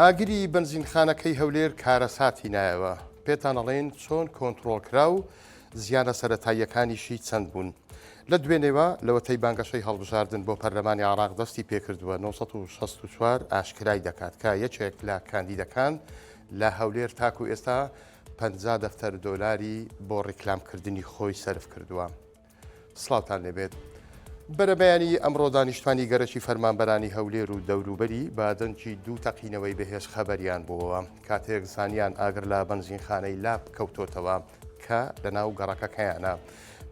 ئاگری بەنزینخانەکەی هەولێر کارەساتی نایەوە، پێتان ئەڵێین چۆن کۆنتڕۆڵکرا و زیانە سەرەتاییەکانیشی چەند بوون. لە دوێنێوە لەوەتەی بانگەشەی هەڵبژاردن بۆ پەرلەمانی عێراق دەستی پێکردووە، 964 ئاشکرای دەکات کە یەکێک لە کاندیدەکان لە هەولێر تاکو ئێستا 50 دەفتەر دۆلاری بۆ ڕیکلامکردنی خۆی سەرف کردووە. سڵاوتان لێبێت. بەرەبەیانی ئەمڕۆ دانیشتوانی گەرەکی فەرمانبەرانی هەولێر و دەوروبەری بە دەنگی دوو تەقینەوەی بەهێز خەبەریان بووەوە کاتێک زانیان ئاگر لە بەنزینخانەی لاپ کەوتۆتەوە کە لەناو گەڕەکەکەیانە.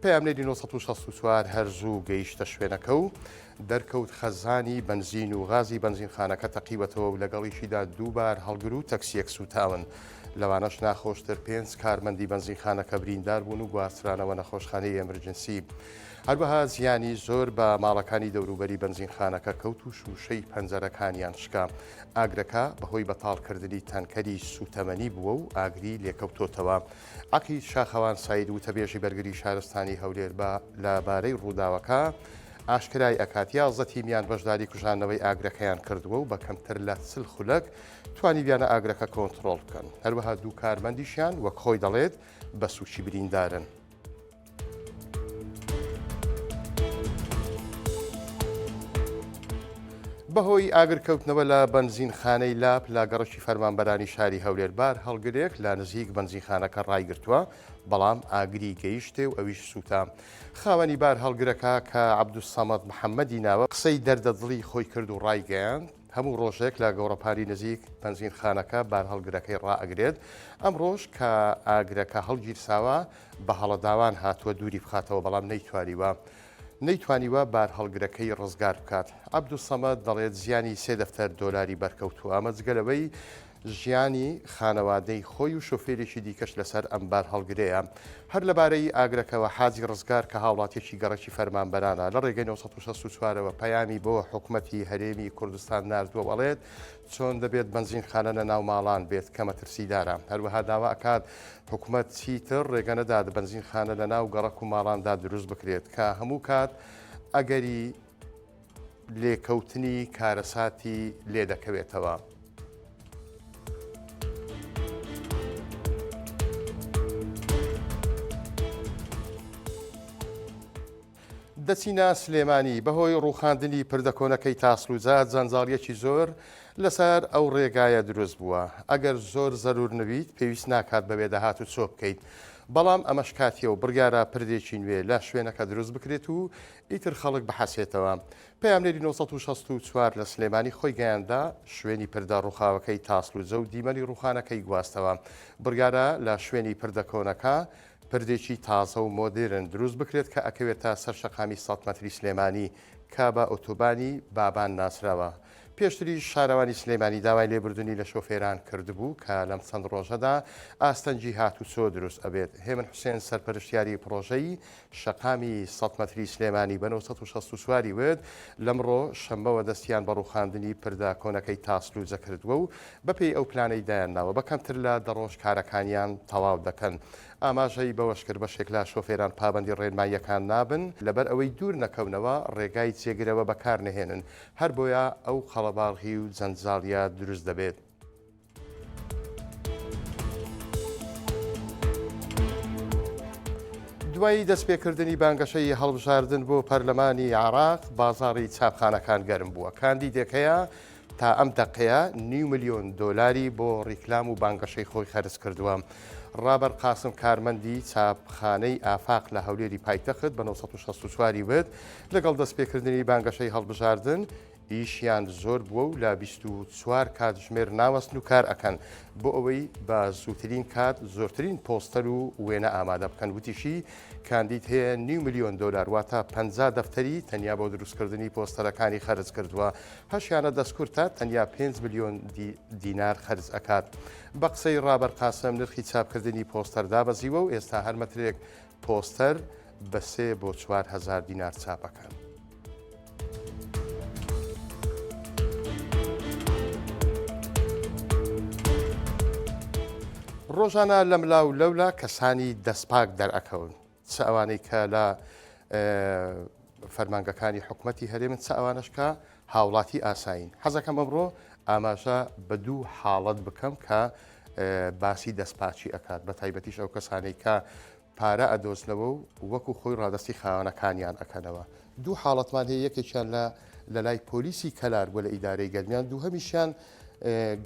پەیامنێری 964 هەر زوو گەیشتە شوێنەکە و دەرکەوت خەزانی بەنزین و غازی بەنزینخانەکە تەقیوەتەوە و لەگەڵیشیدا دوو بارهەڵگر و تەکسییەک سووتاون. لەوانەش ناخۆشتر پێنج کارمەندی بەنزینخانەکە بریندار بوون و گواسترانەوە نەخۆشخانەی ئێمرجنسی. هەروەها زیانی زۆر بە ماڵەکانی دەوروبەری بەنزینخانەکە کەوت و شووشەی پەنجەرەکانیان شکا. ئاگرەکە بەهۆی بەتاڵکردنی تەنکەری سووتەمەنی بووە و ئاگری لێکەوتۆتەوە. عەقید شاخەوان سەید وتەبێژی بەرگری شارستانی هەولێر بە لە بارەی ڕووداوەکە ئاشکرای ئەکات، 11 تیمیان بەشداری کوژاندنەوەی ئاگرەکەیان کردووە و بە کەمتر لە 40 خولەک توانیویانە ئاگرەکە کۆنتڕۆڵ بکەن. هەروەها دوو کارمەندیشیان وەک خۆی دەڵێت بە سووکی بریندارن. بەهۆی ئاگرکەوتنەوە لە بەنزینخانەی لاپ لە گەڕەکی فەرمانبەرانی شاری هەولێر بار هەڵگرێک لە نزیک بەنزینخانەکە ڕایگرتووە، بەڵام ئاگری گەیشتێ و ئەویش سووتا. خاوەنی بار هەڵگرەکە کە عەبدولسەمەد محەمەدی ناوە قسەی دەردە دڵی خۆی کرد و ڕایگەیاند، هەموو ڕۆژێک لە گۆڕەپانی نزیک بەنزینخانەکە بارهەڵگرەکەی ڕائەگرێت، ئەمڕۆش کە ئاگرەکە هەڵگیرساوە بە هەڵەداوان هاتووە دووری بخاتەوە بەڵام نەیتوانیوە نەیتوانیوە بارهەڵگرەکەی ڕزگار بکات. عەبدولسەمەد دەڵێت زیانی سێ دەفتەر دۆلاری بەرکەوتووە، ئەمە جگە لەوەی ژیانی خانەوادەی خۆی و شۆفێرێکی دیکەش لەسەر ئەم بارهەڵگرەیە. هەر لەبارەی ئاگرەکەوە حاجی ڕزگار کە هاوڵاتیەکی گەڕەکی فەرمانبەرانە لە ڕێگەی 964 ەوە پەیامی بۆ حکومەتی هەرێمی کوردستان ناردووە و ئەڵێت چۆن دەبێت بەنزینخانە لە ناو ماڵان بێت کە مەترسیدارە. هەروەها داوا ئەکات حکومەت چیتر ڕێگە نەدات بەنزینخانە لە ناو گەڕەک و ماڵاندا دروست بکرێت کە هەموو کات ئەگەری لێکەوتنی کارەساتی لێدەکەوێتەوە. دەچینە سلێمانی، بەهۆی ڕووخاندنی پردە کۆنەکەی تاسلوجە جەنجاڵیەکی زۆر لەسەر ئەو ڕێگایە دروست بووە، ئەگەر زۆر زەرور نەبیت پێویست ناکات بەوێدا هاتوچۆ بکەیت، بەڵام ئەمەش کاتیە و بڕیارە پردێکی نوێ لە شوێنەکە دروست بکرێت و ئیتر خەڵک بحەسێتەوە. پەیامنێری 964 لە سلێمانی خۆی گەیاندە شوێنی پردە ڕووخاوەکەی تاسلوجە و دیمەنی ڕووخانەکەی گواستەوە. بڕیارە لە شوێنی پردە کۆنەکە پردێکی تازە و مۆدێرن دروست بکرێت کە ئەکەوێتە سەر شەقامی سەد مەتری سلێمانی کە بە ئۆتۆبانی بابان ناسراوە. پێشتریش شارەوانی سلێمانی داوای لێبوردنی لە شۆفێران کردبوو کە لەم چەند ڕۆژەدا ئاستەنگی هاتوچۆ دروست ئەبێت. هێمن حوسێن سەرپەرشتیاری پڕۆژەی شەقامی سەد مەتری سلێمانی بە 964 ی وت، لەمڕۆ شەممەوە دەستیان بە ڕووخاندنی پردە کۆنەکەی تاسلوجە کردووە و بەپێی ئەو پلانەی دایانناوە بە کەمتر لە دە ڕۆژ کارەکانیان تەواو دەکەن. ئاماژەی بەوەشکرد، بەشێک لە شۆفێران پابەندی ڕێنماییەکان نابن، لەبەر ئەوەی دوور نەکەونەوە ڕێگای جێگرەوە بەکارنەهێنن، هەربۆیە ئەو قەڵەباڵغی و جەنجاڵیە دروست دەبێت. دوای دەستپێکردنی بانگەشەی هەڵبژاردن بۆ پەرلەمانی عێراق، بازاڕی چاپخانەکان گەرم بووە. کاندیدێک هەیە تا ئەم دەقەیە نیو ملیۆن دۆلاری بۆ ڕیکلام و بانگەشەی خۆی خەرج کردووە. ڕابەر قاسم کارمەندی چاپخانەی ئافاق لە هەولێری پایتەخت بە 964 ی وت، لەگەڵ دەستپێکردنی بانگەشەی هەڵبژاردن، ئیشیان زۆر بووە و لە 24 کاتژمێر ناوەستن و کار ئەکەن بۆ ئەوەی بە زووترین کات زۆرترین پۆستەر و وێنە ئامادە بکەن وتیشی کاندید هەیە نیو ملیۆن دۆلار واتە 50 دەفتەری تەنیا بۆ دروستکردنی پۆستەرەکانی خەرج کردووە هەشیانە دەستکورتە تەنیا 5 ملیۆن دینار خەرج ئەکات بە قسەی ڕابەر قاسم نرخی چاپکردنی پۆستەر دابەزیوە و ئێستا هەر مەترێک پۆستەر بە سێ بۆ 4000 دینار چاپ ئەکەن. ڕۆژانە لەملا و لەولا کەسانی دەستپاک دەرئەکەون چ ئەوانەی کە لە فەرمانگەکانی حکومەتی هەرێمن چ ئەوانەش کە هاوڵاتی ئاسایین حەزەکەم ئەمڕۆ. ئاماژە بە دوو حاڵەت بکەم کە باسی دەستپاچی ئەکات بە تایبەتیش ئەو کەسانەی کە پارە ئەدۆزنەوە و وەکو خۆی ڕادەستی خاوەنەکانیان ئەکەنەوە. دوو حاڵەتمان هەیە یەکێکیان لە لەلای پۆلیسی کەلار بووە لە ئیدارەی گەرمیان دووهەمیشیان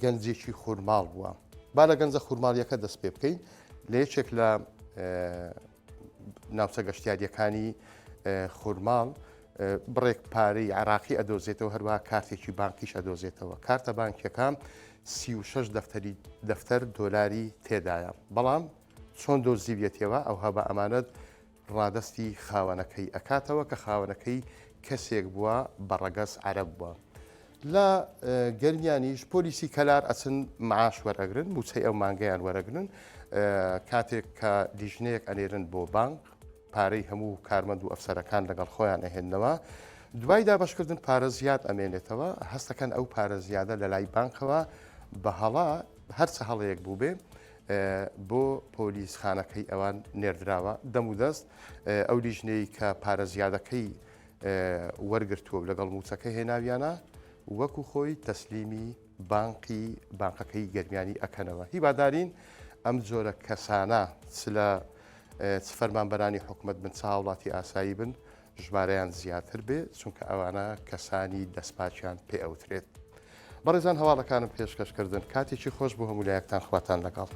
گەنجێکی خورماڵ بووە. با لە گەنجە خورماڵیەکە دەست پێ بکەین لە یەکێک لە ناوچە گەشتیاریەکانی خورماڵ بڕێک پارەی عراقی ئەدۆزێتەوە هەروە کارتێکی بانکیش ئەدۆزێتەوە کارتە بانکیەکان 36 دەفتەری دەفتەر دۆلاری تێدایە بەڵام چۆن دۆزیویەتیەوە ئەوها بە ئەمانەت ڕادەستی خاوەنەکەی ئەکاتەوە کە خاوەنەکەی کەسێک بووە بە ڕەگەز عەرەب بووە. لە گەرمیانیش پۆلیسی کەلار ئەچن معاش وەرەگرن موچەی ئەو مانگەیان وەرەگرن کاتێک کە لیژنەیەک ئەنێرن بۆ بانک پارەی هەموو کارمەند و ئەفسەرەکان لەگەڵ خۆیان ئەهێننەوە دوای دابەشکردن پارە زیاد ئەمێنێتەوە هەستەکەن ئەو پارە زیادە لە لای بانکەوە بە هەڵە هەرچە هەڵەیەک بووبێ بۆ پۆلیسخانەکەی ئەوان نێردراوە دەمودەست ئەو لیژنەی کە پارە زیادەکەی وەرگرتووە و لەگەڵ موچەکە هێناویانە وەکو خۆی تەسلیمی بانقی بانقەکەی گەرمیانی ئەکەنەوە هیوادارین ئەم جۆرە کەسانە چ لە چ فەرمانبەرانی حکومت بن چ هاوڵاتی ئاسایی بن ژمارەیان زیاتر بێ چونکە ئەوانە کەسانی دەستپاکیان پێ ئەوترێت. بەڕێزان هەواڵەکانم پێشکەش کردن کاتێکی خۆش بۆ هەموو لایەکتان خواتان لەگەڵ.